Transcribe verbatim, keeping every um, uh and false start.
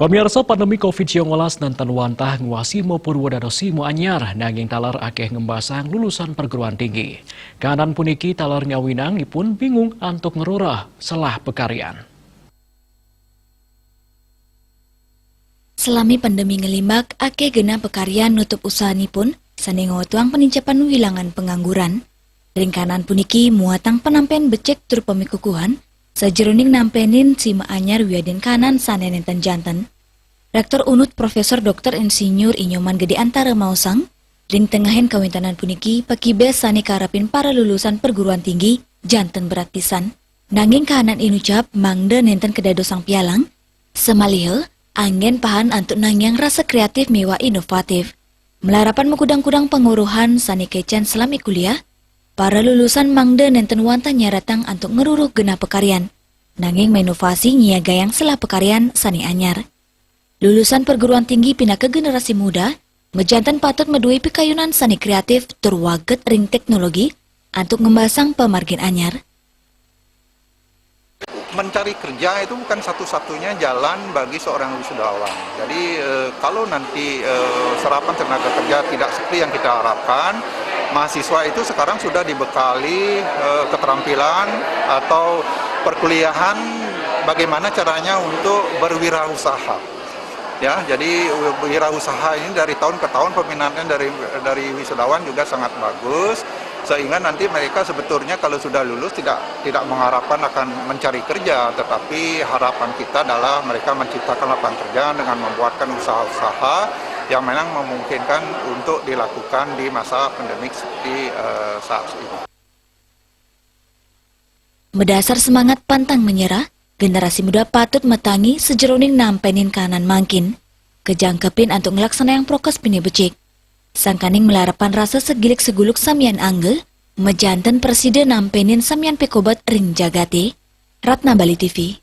Pemirsa, pandemi covid sembilan belas nenten wantah nguasi mo Purwodarma simo anyar, nanging taler akeh ngembasang lulusan perguruan tinggi. Kahanan puniki taler ngawinang ipun bingung antuk ngrereh selah pekaryan. Selami pandemi nglimbak, akeh genah pekaryan nutup usahanipun, sane ngwetuang penincepan wilangan pengangguran. Ring kahanan puniki muatang penampen becik tur pamikukuhan, sajeroning nampenin simo anyar wiadin kahanan sane nenten janten. Rektor Unhud Profesor Doktor Insinyur Inyoman Gede Antara maosang, ring tengahin kawintanan puniki pakibeh sane karepin para lulusan perguruan tinggi janten berat pisan. Nanging kahanan inucap mangda nenten kadadosang pialang, samaliha anggen pahan antuk nangiang rasa kreatif miwah inovatif. Malarapan makudang-kudang panguruhan sane kecen selami kuliah, para lulusan mangda nenten wantah nyaratang antuk ngruruh genah pekaryan, nanging mainovasi nyiagayang selah pekaryan sane anyar. Lulusan perguruan tinggi pinaka generasi muda, majanten patut madue pikayunan sane kreatif tur waget ring teknologi antuk ngembasang pamargin anyar. Mencari kerja itu bukan satu-satunya jalan bagi seorang wisudawan. Jadi, eh, kalau nanti, eh, serapan tenaga kerja tidak seperti yang kita harapkan, mahasiswa itu sekarang sudah dibekali, eh, keterampilan atau perkuliahan bagaimana caranya untuk berwirausaha. Ya, jadi wirausaha ini dari tahun ke tahun peminatnya dari, dari wisudawan juga sangat bagus, sehingga nanti mereka sebetulnya kalau sudah lulus tidak, tidak mengharapkan akan mencari kerja, tetapi harapan kita adalah mereka menciptakan lapangan kerja dengan membuatkan usaha-usaha yang memang memungkinkan untuk dilakukan di masa pandemik seperti, eh, saat ini. Madasar semangat pantang menyerah, generasi muda patut matangi sajeroning nampenin kahanan mangkin, kajangkepin antuk nglaksanayang prokes pine becik. Sangkaning malarapan rasa sagilik saguluk samian angga, majanten prasida nampenin samian pikobet ring jagate. Ratna Bali T V.